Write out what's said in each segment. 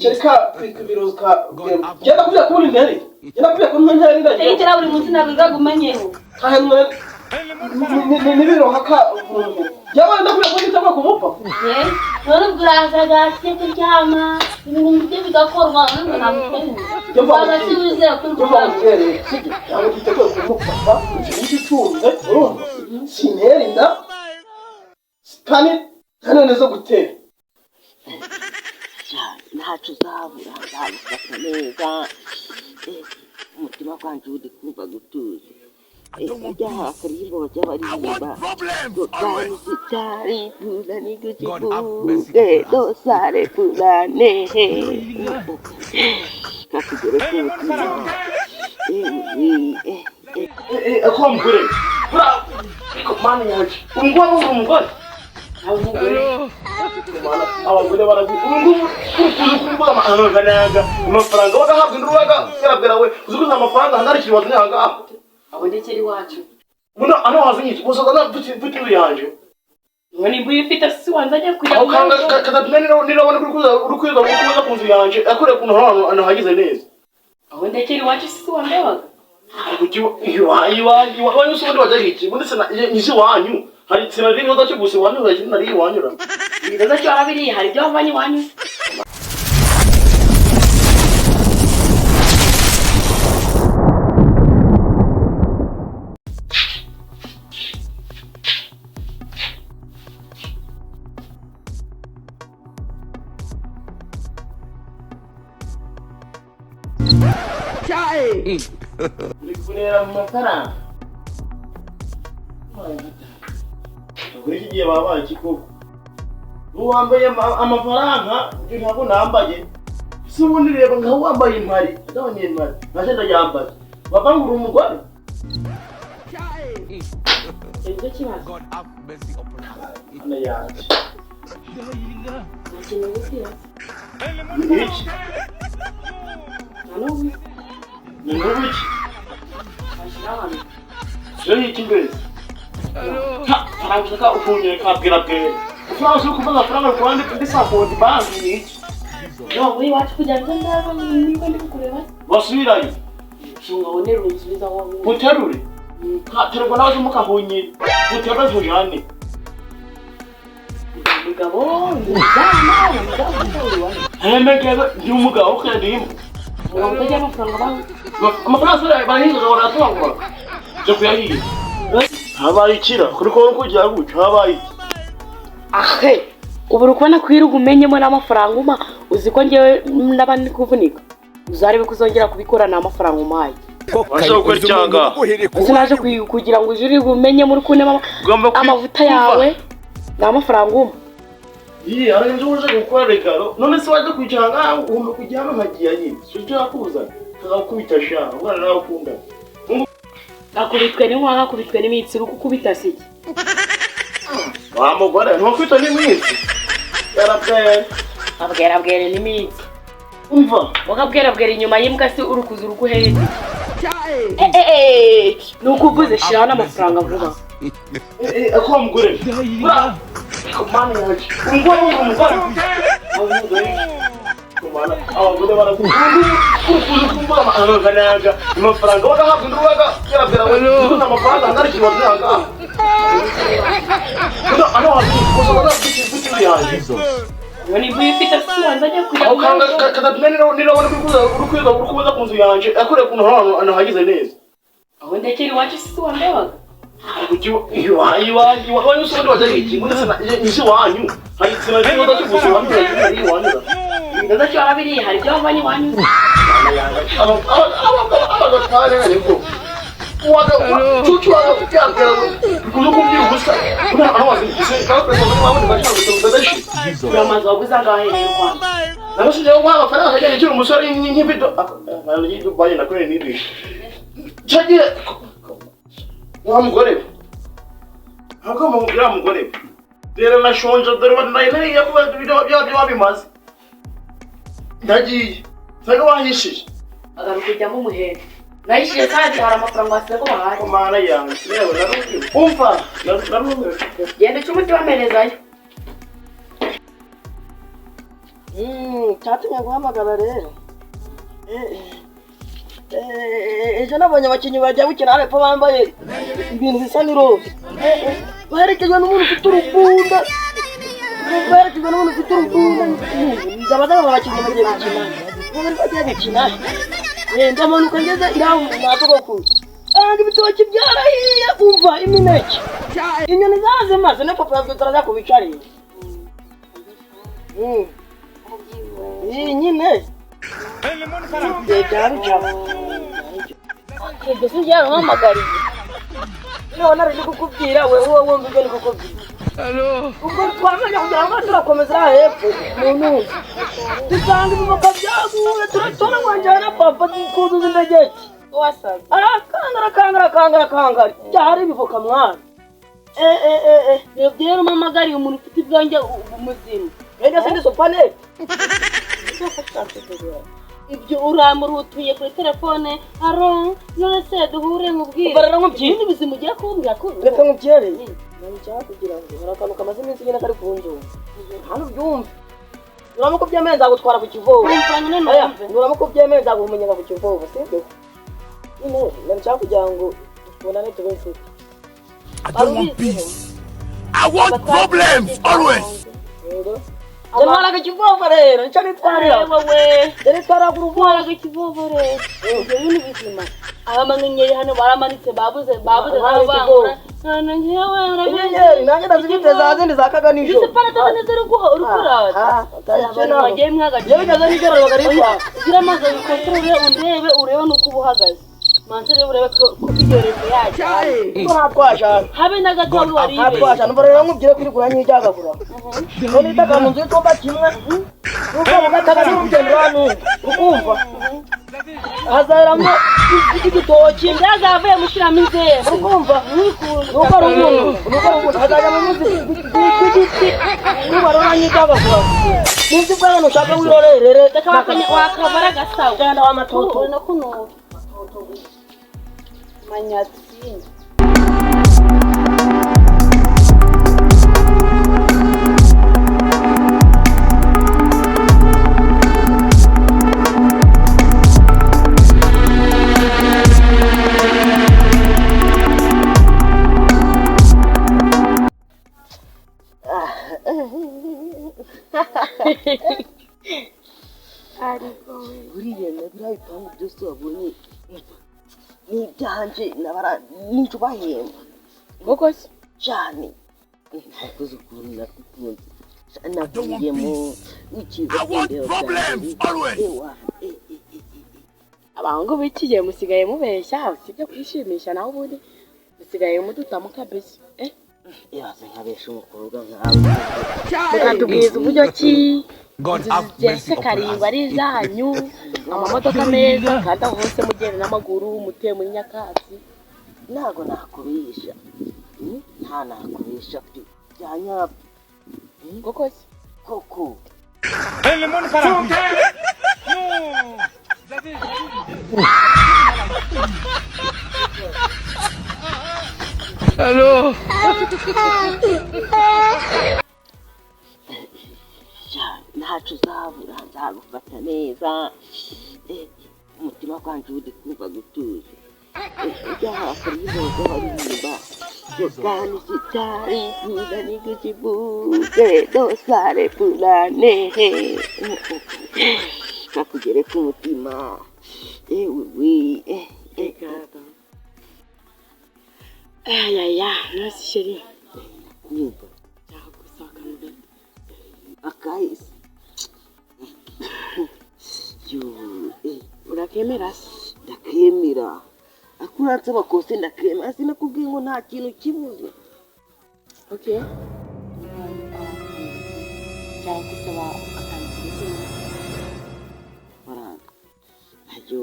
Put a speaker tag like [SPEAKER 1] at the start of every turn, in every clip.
[SPEAKER 1] Kereka ibirozi ka genda kubya kubura interi, genda kubya kubura interi ndagiye.
[SPEAKER 2] Teyitera buri munsi ntabwo nzagumenyeho.
[SPEAKER 1] Kahemwe nibiroha ka yabaye ndakubya ko nitagwa kumupfa.
[SPEAKER 2] None ubwo urazaga tujye kuryama, ibintu bye bigakorwa, none ntabwo waba si wizera ko uri
[SPEAKER 1] Ndumva mubwereye sibyo, ntabwo twiteguye kumupfa, ikintu itunze urumva sintera inda kandi nta zo gutera.
[SPEAKER 3] Ntacyo uzabura, nzagufata neza. Umutima wanjye uri kumva gutuza. Ujya akaririmbo bajya baririmba ngo "Dosare fulani kuchifunge, dosare fulani," kakugere ku mutima.
[SPEAKER 1] Ako mugore mana yaje, ubu ngubu uri umugore. Abagore barabi ubu ngubu uri kuvuga amafaranga, amafaranga wagahabwa indi urubaga yarabwira we uzi ko amafaranga hanarikiri wazanye aha ngaha.
[SPEAKER 4] Aho ndekera iwacu.
[SPEAKER 1] Buno ano wazanye iki usoza na mfite inzu yanje.
[SPEAKER 4] Ngo nimba uyifite si wanzanye kujya
[SPEAKER 1] Aho kanga katatu nirabona uri kuza uri kwiga uri kuza ku nzu yanje akore kuntu hano hano hagize neza.
[SPEAKER 4] Aho ndekera iwacu si wandebaga.
[SPEAKER 1] Iwanyu iwanyu se ubundi wajya iki ubundi se nisi iwanyu hari sinari ibibazo cyo gusa iwanyu hari nari iwanyu ra.
[SPEAKER 4] Ibibazo cyo warabiriye, hari ibyo wavanye iwanyu.
[SPEAKER 1] Uri kureba mu mafaranga kuri iki gihe babaye iki koko wambaye amafaranga njye ntabwo nambaye se ubundi reba nkaho wambaye impari ndabona impari nkaje ndayambaye bavangura umugore.
[SPEAKER 4] Icyo kibazo.
[SPEAKER 1] Hano yanjye.
[SPEAKER 4] Nta kintu ngubwira.
[SPEAKER 1] Ni iki?
[SPEAKER 4] Nta n'ubu.
[SPEAKER 1] Ni nk'ubu iki?
[SPEAKER 4] Washyira hano.
[SPEAKER 1] Rero iki mbese faranga ufungiye kabwira bwera ufaranga uri kuvuga amafaranga ku ruhande ndi sapoti banki ni iki?
[SPEAKER 4] Wowe iwacu kugira ngo ndaba niba ndi kukureba.
[SPEAKER 1] Basubirayo.
[SPEAKER 4] Ngo wonere unsubiza aho wahuye.
[SPEAKER 1] Muterure terwa nawe mukahunyira muterure tujane.
[SPEAKER 4] Umugabo ni umwana, umugabo utawe iwacu.
[SPEAKER 1] Hemegebe ndi umugabo kandi ndimo.
[SPEAKER 4] Umugabo utagira amafaranga banki.
[SPEAKER 1] Amafaranga sura barahinga baratangura je kuyahiga habaye ikira kuri ko kugira guca habaye iki?
[SPEAKER 4] Ahe ubu uri kubona kwirirwa umenyemo n'amafaranga umpa, uzi ko ngewe n'abandi ndi kuvunika, uzarebe ko uzongera kubikora nta mafaranga umpaye.
[SPEAKER 1] Waje gukora icyanga.
[SPEAKER 4] Uzi naje kugira ngo uje uririrwe umenyemo uri kunema amavuta yawe nta mafaranga umpa.
[SPEAKER 1] Iyi hari inzu uje gukora regalo none se waje kwicara ngaho ugomba kujya hano nkagiye nyine si icyo yakuzana kakakubita sha umwana nawe ukunda.
[SPEAKER 4] Gakubitwe n'inkuba, gakubitwe n'imitsi, uri gukubita si iki?
[SPEAKER 1] Wa mugore ntukwita n'iminsi yarabwera.
[SPEAKER 4] Abwerabwere n'imitsi.
[SPEAKER 1] Umva.
[SPEAKER 4] Wakabwerabwera inyuma y'imbwa se uri kuza uri guheza. Ni ukuvuze shiraho n'amafaranga vuba.
[SPEAKER 1] Ako mugore mana yaje ubu ngubu uri umugore abagore barakuzi kuvuga amafaranga amafaranga wagahabwa indi urubaga yarabwira we uzi amafaranga hanarikiri wazanye aha ngaha ano wazi mfite inzu yanjye.
[SPEAKER 4] Ngo nimba uyifite si wanzanye kujya
[SPEAKER 1] Aho kanga katatu nirabona uri kuza uri kwiga uri kuza ku nzu yanje akore kuntu hano hano hagize neza.
[SPEAKER 4] Aho ndekera iwacu si wandebaga.
[SPEAKER 1] Iwanyu iwanyu se ubundi wajya iki ubundi se nisi iwanyu hari sinari ibibazo cyo gusa iwanyu nari iwanyu.
[SPEAKER 4] Ibibazo cyo warabiriye, hari ibyo wavanye iwanyu.
[SPEAKER 1] Abagatware ariko waga cucu waga kubyabwira kuzo kubyira ubusa hano wazi se kandi wabona bashaka gutanga.
[SPEAKER 4] Uri amazu waguze angahe rero kwanza?
[SPEAKER 1] Namusize ngo amafaranga ajya gukira umusore nk'ibido Dubai nakoreye n'ibishe cyagiye wa mugore we ntabwo mubwira mugore we rero nashonje dore nari kuba ibyo byabyo wabimaze ndagiye nsanga wahishije.
[SPEAKER 4] Agaruka ujyamo umuhera nayishyuye kandi hari amafaranga wasize ko bahaye.
[SPEAKER 1] Mana yanjye yewe narumiwe umva narumiwe.
[SPEAKER 4] Genda uce umuti wamerezayo.
[SPEAKER 3] Cyatumye guhamagara rero. Ejo nabonye abakinnyi bajya gukina hano hepfo bambaye ibintu bisa n'iroza. Baherekejwe n'umuntu ufite urubunda. Baherekejwe n'umuntu ufite urubunda. Ndabaza ngo abakinnyi bagiye gukina. Bari bagiye gukina. Ndamanuka ngeze iriya mwa sogokuru. Ibitoki byarahiye, umva imineke. Inyoni zazimaze na papa yabyutse araza kubicarira. Iyi nyine. Byari.
[SPEAKER 2] Ibyo si byo yampamagariye.
[SPEAKER 3] Niba nari kukubwira wewe wumva ibyo ndi kukubwira. Ubwo twamenya kugira ngo turakomeza iriya hepfo mu ntuzi. Dusanga ibivoka byaguye, turatora ngo njyane na papa kuzuza imbegeti.
[SPEAKER 2] Wasaze.
[SPEAKER 3] Arakanga arakanga arakanga arakanga, byari ibivoka mwana.
[SPEAKER 2] Ibyo rero umpamagariye umuntu ufite ubwenge muzima.
[SPEAKER 3] Wenda se ndi supanete.
[SPEAKER 2] Ibyo uramurutuye kuri telefone, aro none se duhure nkubwire.
[SPEAKER 3] Ubwo rero nkubwire.
[SPEAKER 2] Ibindi bizima ugiye kumbwira ko
[SPEAKER 3] Reka nkubwire. Nshaka kugira ngo hari akantu kamaze iminsi nyine kari kunzunga. Hano ubyumve. Nuramuka ubyemeye nzagutwara ku kivovo.
[SPEAKER 2] Umva nyine
[SPEAKER 3] Oya,
[SPEAKER 2] numve.
[SPEAKER 3] nuramuka ubyemeye nzaguha umunyenga ku kivovo, sibyo? Nyine nshaka kugira ngo tubonane tube inshuti.
[SPEAKER 5] I don't want peace. I want problems always.
[SPEAKER 3] Yego. Njye ntwaraga ikivovo rero, nicyo nitwarira.
[SPEAKER 2] Wowe
[SPEAKER 3] Njye nitwaraga uruvovo.
[SPEAKER 2] ntwaraga ikivovo rero. Ibyo bintu bizima. Abamanyenyeri hano baramanitse babuze babuze
[SPEAKER 3] Ntwara
[SPEAKER 2] nabo bangura.
[SPEAKER 3] ikivovo.
[SPEAKER 2] None ngewe urabizi.
[SPEAKER 3] Inyenyeri nanjye ndazifite za zindi zakaga nijoro.
[SPEAKER 2] Izi panatone ziri guha uri kurata. Abantu bagiye mwagaje.
[SPEAKER 3] Iyo bigeze nijoro babaga ari kwaka.
[SPEAKER 2] Ugira amazi ukontorore undebe urebe nuko uba uhagaze. Manze rero urebe ko ibyorezo yajya.
[SPEAKER 3] Kuko ntatwashana.
[SPEAKER 2] Habe na gato wari
[SPEAKER 3] Ntatwashana. Umva rero nkubwire ko iri kuranyijyagagura. Ngo nitaga mu nzu y'icyumba kimwe. Nuko mugataga n'urugendo hano. Ukumva? Hazeramo igitoki.
[SPEAKER 2] Byazavuye mushyiramo inzego.
[SPEAKER 3] Ukumva? Nuko ari umuntu. Nuko ari umuntu. Hazajyamo umuzi w'igiti. Nuko rero uranyijyagagura. N'ibyo ubwawe ushaka wirorerere.
[SPEAKER 2] Reka wakabara agasawa.
[SPEAKER 3] Genda w'amatoto.
[SPEAKER 2] Uri no kunuka. Manyatsi.
[SPEAKER 3] Buriya na biriya bipangu byose wabonye ni ibyanjye nabara n'icyo bahemba
[SPEAKER 4] Koko se?
[SPEAKER 3] cyane. Nakoze ukuntu nakukunze navuyemo ukiza
[SPEAKER 5] I want
[SPEAKER 3] kundeba
[SPEAKER 5] problems always.
[SPEAKER 3] Ewa,
[SPEAKER 4] Abahungu b'iki gihe musigaye mubeshya, usibye kwishimisha naho ubundi musigaye mudutamo kabisa.
[SPEAKER 3] Ibaze nkabesha umukobwa nkawe.
[SPEAKER 4] Mukatubwiza uburyo ki
[SPEAKER 5] God
[SPEAKER 4] inzu
[SPEAKER 5] have
[SPEAKER 4] zigeretse
[SPEAKER 5] mercy upon
[SPEAKER 4] karindwi
[SPEAKER 5] us.
[SPEAKER 4] ari izanyu, amamodoka meza kandi aho hose mugenda n'amaguru mutuye muri nyakatsi.
[SPEAKER 3] Ntago nakubesha. Nta nakubesha pe bya nyabyo.
[SPEAKER 4] Koko se?
[SPEAKER 3] Koko. Ntacyo uzabura nzagufata neza. Umutima kwanjye uri kumva gutuza. Ibyaha kariho baririmba gani sitari pulani kuchibuge dosare pulane kakugere ku mutima ewe we.
[SPEAKER 4] Ayaya, nasi sheri.
[SPEAKER 3] Kumva.
[SPEAKER 4] Nshaka gusaba akantu gato.
[SPEAKER 3] Akahise yo.
[SPEAKER 4] Urakemera se?
[SPEAKER 3] Ndakemera akuransaba kose ndakemera, sinakubwiye ngo nta kintu kibuze.
[SPEAKER 4] Okay. Nshaka gusaba akantu gato.
[SPEAKER 3] Amafaranga ayo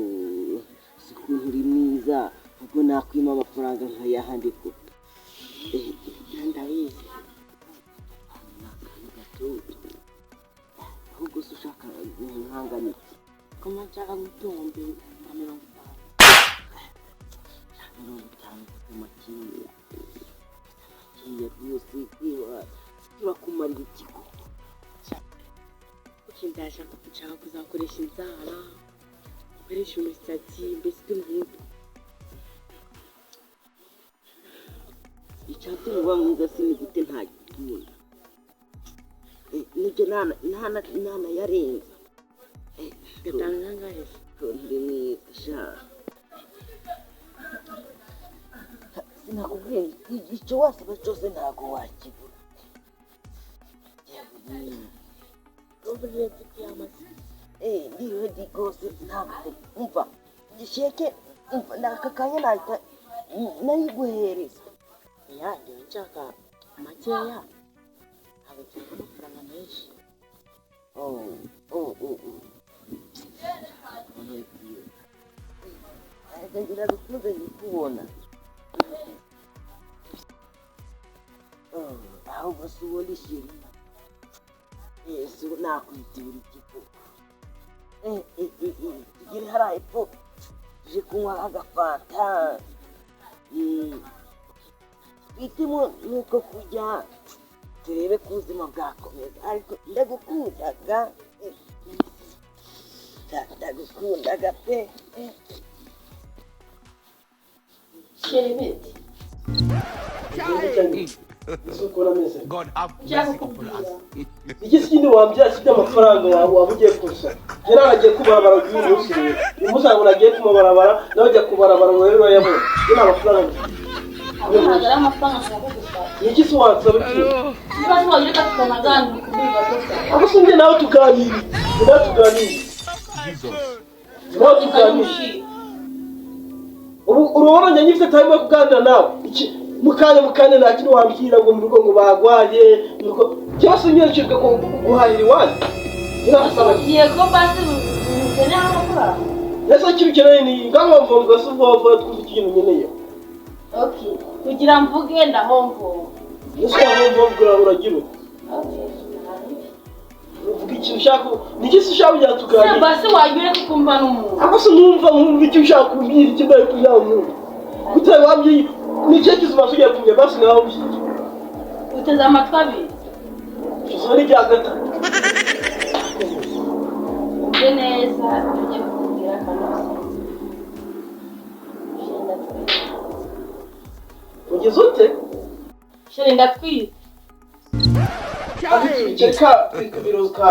[SPEAKER 3] si ukuntu uri mwiza ubwo nakwima amafaranga nkayahandi ko.
[SPEAKER 4] Ndabizi.
[SPEAKER 3] Akantu gato ahubwo se ushaka nkangana iki?
[SPEAKER 4] Kuma nshaka nk'uduhumbi nka 50.
[SPEAKER 3] 50 makeya makeya rwose, kwiba turakumarira iki koko?
[SPEAKER 4] Ndashaka, nshaka kuzakoresha inzara, gukoresha umusatsi, mbese utuntu nk'utwo.
[SPEAKER 3] Icyatuma uba mwiza si ni gute ntagikunda? Nibyo, ntanayarenza.
[SPEAKER 4] Gatanga angahe se?
[SPEAKER 3] Ukuntu uri mwiza sha, sinakubwiye? Icyo wasaba cyose ntabwo wakibura.
[SPEAKER 4] Urumva uri mfite amazi.
[SPEAKER 3] Ndiwe ndi rwose, ntabwo umva gisheke, umva n'aka kanya nahita nayiguhereza.
[SPEAKER 4] Ya, njyewe nshaka makeya, ntabwo nshaka amafaranga menshi.
[SPEAKER 3] Oh. Ngira gukunze ndikubona. Oh, ahubwo si ubundi chéri. Ese ubu nakwitira iki koko? Tugere hariya hepfo tuje kunywa agafanta. Twitemo nuko kurya, turebe ko ubuzima bwakomeza, ariko ndagukundaga. Ndagukundaga pe.
[SPEAKER 2] Chéri, bite?
[SPEAKER 1] Ese ukuntu ameze?
[SPEAKER 5] God have
[SPEAKER 2] Nshaka
[SPEAKER 5] mercy upon
[SPEAKER 2] kukubwira.
[SPEAKER 5] us.
[SPEAKER 1] Iki si kindi wambwira si by'amafaranga wawe waba ugiye kusa. Njye naragiye kubarabara uyu munsi rero. Uyu munsi ntabwo nagiye kumabarabara, nawe ujya kubarabara ngo rero urayabona. Njye nta mafaranga mfite.
[SPEAKER 2] Ntabwo ari amafaranga nshaka gusaba.
[SPEAKER 1] Ni iki se wansaba iki?
[SPEAKER 2] Niba se wagira tukanaganira ukubwira gusa.
[SPEAKER 1] Aho se njye nawe tuganiriye? Njye nawe tuganiriye.
[SPEAKER 5] Jesus.
[SPEAKER 1] Njye nawe tuganiriye. Ubu urabona njye ngifite time yo kuganira nawe. Iki mukanya nta kintu wambwira ngo mu rugo ngo bagwaye, mu rugo. Cyangwa se njye nshinzwe guhahira iwanyu. Njye nabasaba iki?
[SPEAKER 2] Yego, basi ukeneye amafaranga.
[SPEAKER 1] Ese icyo ukeneye ni ngaho mvomva se vuba vuba twumve ikintu nkeneye.
[SPEAKER 2] Okay, kugira mvuge ndahomvoma.
[SPEAKER 1] Ese wahomvomva uragira ute?
[SPEAKER 2] Okay.
[SPEAKER 1] Uvuga ikintu ushaka, ni iki se ushaka kugira ngo
[SPEAKER 2] Se
[SPEAKER 1] tuganire?
[SPEAKER 2] basi wagira kukumva n'umuntu.
[SPEAKER 1] Ako se numva nkumva icyo ushaka kumbwira, icyo mbaye kugira ngo numve. Gutera wambwiye ni ikihe kizima ugiye kumbwira, basi nawe umbwire.
[SPEAKER 2] Uteze amatwi abiri.
[SPEAKER 1] Izuba ni irya gatatu.
[SPEAKER 2] Umve neza ibyo ngiye kukubwira kandi ubisinzire. Chéri, ndatwite.
[SPEAKER 1] Ugize ute?
[SPEAKER 2] Chéri, ndatwite.
[SPEAKER 1] Reka biruka.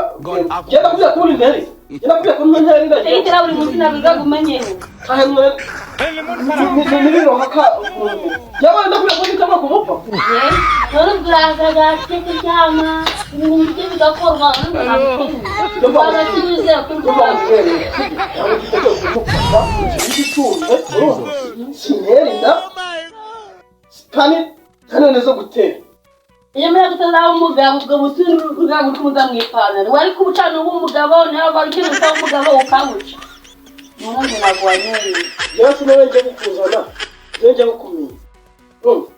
[SPEAKER 1] Genda kubwira kubona interi. Genda kubwira kubona interi ndagiye.
[SPEAKER 2] Teyitera buri munsi nabwiga umenyeho.
[SPEAKER 1] Ahemwe nibiroha ka. Yabaye ndakubwira ko ndikama kumupfa.
[SPEAKER 2] None ubwo urazaga tujye kuryama, ibintu bye bigakorwa, none ntabwo waba se wizera ko
[SPEAKER 1] Ndumva
[SPEAKER 2] ndwara.
[SPEAKER 1] Sintera inda kandi kandi neza gutera.
[SPEAKER 2] Iyo muri gutazaba umugabo, ubwo busuri urwego rw'umuza mu ipantaro wari kubucana uw'umugabo, nawe wari ukeneye utaba umugabo ukabuca, none ngo ntabwo wanyoye.
[SPEAKER 1] Njyewe sinawe njya kukuzana, njyewe njya kukumenya, urumva?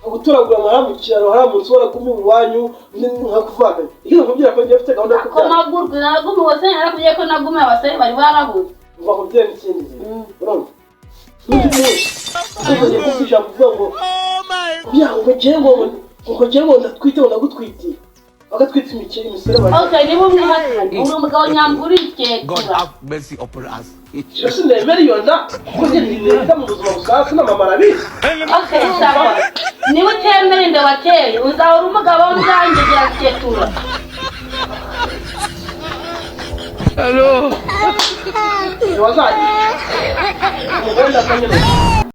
[SPEAKER 1] Nkagutoragura nkara mu kiraro hariya munsi waragumye iwanyu nkakuvanganya iyo nkubwira ko njyewe mfite gahunda yo
[SPEAKER 2] Ko
[SPEAKER 1] kubyara.
[SPEAKER 2] magurwe naragumiwe se? Narakubwiye ko nagumiwe, abasore bari barabuze.
[SPEAKER 1] Uva kubwira n'ikindi gihe, urumva? N'undi munsi uzongeye kuvuga ijambo uvuga ngo kugira ngo ngewe ngo ngewe ngo ndatwite, ngo ndagutwitiye, bagatwita imikeri imisore.
[SPEAKER 2] Okay, niba umwihakanye uri umugabo nyambura
[SPEAKER 5] God
[SPEAKER 2] iketura.
[SPEAKER 5] have mercy upon us.
[SPEAKER 1] Ese nemera iyo nda kuko njye ntinda mu buzima busanzwe na mama arabizi.
[SPEAKER 2] Okay, sawa, niba utemera inda wateye uzahora umugabo w'umwanjye ketura.
[SPEAKER 1] Ntiwazagira umugore ndakanyene.